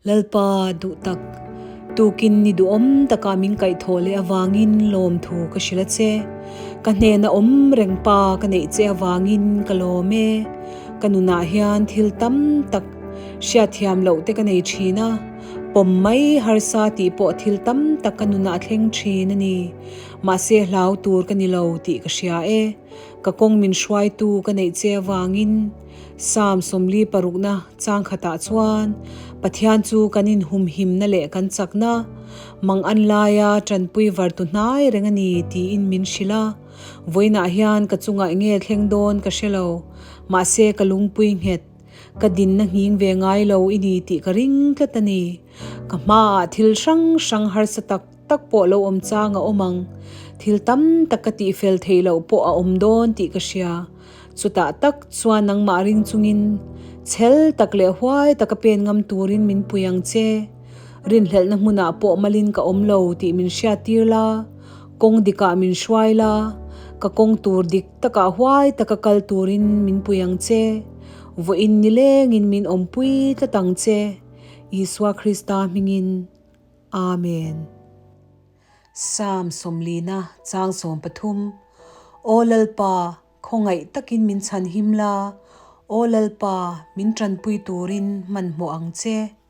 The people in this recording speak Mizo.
Lalpa duh tak, tukin ni duhawm takah min kaihthawh leh avangin lawmthu ka hrilh a che. Ka hnena awm reng pa ka neih che avangin ka lawm e. Ka nunah hian thil tam tak hriatthiam loh te ka nei thin a, pawm mai harsa tih pawh thil tam tak ka nunah a thleng thin a ni. Mahse hlau tur ka ni lo tih ka hria e. Ka kawng min hruaitu ka neih che avangin Psalm 46na chang khatah chuan Pathian chu kan inhumhimna leh kan chakna mang an laia tanpui vartu hnai reng a ni tiin min hrilh a. Vawiinah hian ka chungah enge thleng dawn ka hre lo, mahse ka lungpui nghet, ka dinna nghing ve ngai lo i ni tih ka ring tlat a ni. Ka hmaah thil hrang hrang harsa tak tak pawh lo awm chang a awm ang. Thil tam tak ka tihfel theih loh pawh a awm dawn tih ka hria. Chutah tak chuan nangmah ring chungin chhel tak leh huai taka pen ngam turin min pui ang che. Rinhlelhna hmunah pawh malin ka awm lo tih min hriattir la, kawng dikah min hruai la, ka kawng tur dik takah huai taka kal turin min pui ang che. Vawiin nilengin min awmpui tlat ang che. Isua Krista hmingin. Amen. Psalm 40 chang 13 Aw Lalpa, khawngaih takin min chhan him la, Aw Lalpa, min tanpui turin hmanhmawh ang che.